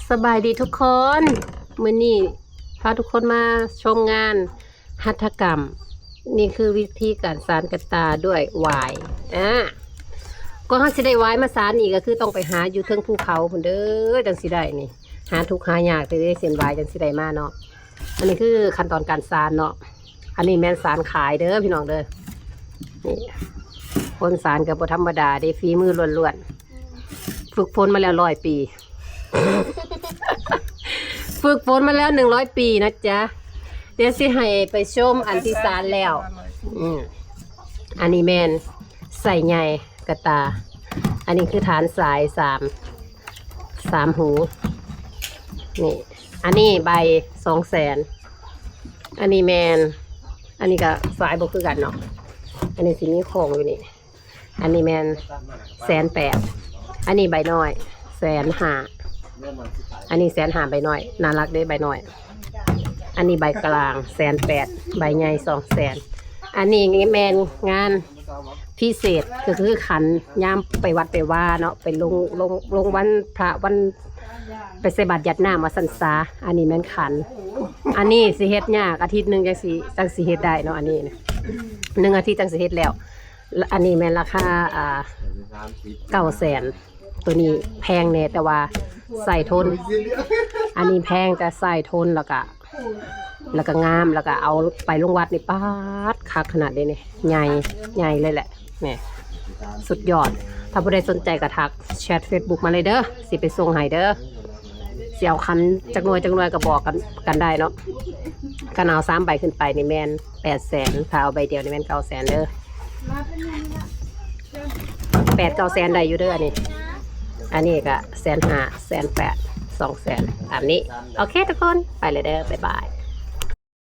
ສະບາຍດີທຸກຄົນ ມື້ນີ້ພາທຸກຄົນມາຊົມງານຫັດຖະກຳ. ນີ້ຄືວິທີການສານກະຕ່າດ້ວຍຫວາຍ. ອາ ກວ່າເຮົາຊິໄດ້ຫວາຍມາສານນີ້ ກໍຄືຕ້ອງໄປຫາຢູ່ເທິງພູເຂົາພຸ້ນເດີ ຈັ່ງຊິໄດ້ນີ້. ຫາທຸກຫາຍາກເດີ ເສັ້ນຫວາຍຈັ່ງຊິໄດ້ມາເນາະ. ອັນນີ້ຄືຂັ້ນຕອນການສານເນາະ. ອັນນີ້ແມ່ນສານຂາຍເດີພີ່ນ້ອງເດີ. ນີ້ ຄົນສານກໍບໍ່ທຳມະດາເດ້ ຝີມືລ້ວນໆ. ຝຶກຝົນມາແລ້ວຮ້ອຍປີ ຝຶກຝົນມາແລ້ວໜຶ່ງຮ້ອຍປີນະຈ໊ະ. ດຽວຊິໃຫ້ໄປຊົມອັນທີ່ສານແລ້ວ. ອືມ ອັນນີ້ແມ່ນໄສ້ໃຫຍ່ກະຕ່າ. ອັນນີ້ຄືຖານສາຍສາມ ສາມຫູ. ນີ້ ອັນນີ້ໃບສອງແສນ. ອັນນີ້ແມ່ນ ອັນນີ້ກໍສາຍບໍ່ຄືກັນເນາະ. ອັນນີ້ຊິມີຂອງຢູ່ນີ້. ອັນນີ້ແມ່ນແສນແປດ. ອັນນີ້ໃບນ້ອຍແສນຫ້າ. ອັນນີ້ແສນຫ້າໃບນ້ອຍ ໜ້າລັກເດ້ໃບນ້ອຍ. ອັນນີ້ໃບກະລາງແສນແປດ ໃບໃຫຍ່ສອງແສນ. ອັນນີ້ແມ່ນງານພິເສດ ກໍຄືຂັນຍາມໄປວັດໄປວາເນາະ ໄປລົງ ລົງ ລົງວັນພະ ວັນ ໄປໃສ່ບາດຢາດນ້ຳວ່າຊັ້ນຊະ. ອັນນີ້ແມ່ນຂັນ. ອັນນີ້ຊິເຮັດຍາກ ອາທິດໜຶ່ງຈັ່ງຊິ ຈັ່ງຊິເຮັດໄດ້ເນາະ. ອັນນີ້ນະ ໜຶ່ງອາທິດຈັ່ງຊິເຮັດແລ້ວ. ອັນນີ້ແມ່ນລາຄາ ອ່າ ເກົ້າແສນ. ໂຕນີ້ແພງແດ່ ແຕ່ວ່າໃຊ້ທົນ. ອັນນີ້ແພງ ແຕ່ໃຊ້ທົນ ແລ້ວກະ ແລ້ວກະງາມ ແລ້ວກະເອົາໄປລົງວັດນີ້ ປາດ ຄັກຂະໜາດເດ້ນີ້. ໃຫຍ່ ໃຫຍ່ເລີຍແຫຼະ ນີ້ ສຸດຍອດ. ຖ້າຜູ້ໃດສົນໃຈກໍທັກແຊັດເຟສບຸກມາເລີຍເດີ ຊິໄປສົ່ງໃຫ້ເດີ. ຊິເອົາຄັນຈັກໜ່ວຍ ຈັກໜ່ວຍກໍບອກກັນ ກັນໄດ້ເນາະ. ຄັນເອົາສາມໃບຂຶ້ນໄປນີ້ແມ່ນແປດແສນ ຖ້າເອົາໃບດຽວນີ້ແມ່ນເກົ້າແສນເດີ. ແປດເກົ້າແສນໄດ້ຢູ່ເດີອັນນີ້. ອັນນີ້ກໍແສນຫ້າ ແສນແປດ ສອງແສນ ຕາມນີ້. ໂອເຄທຸກຄົນ ໄປເລີຍເດີ ບາຍບາຍ.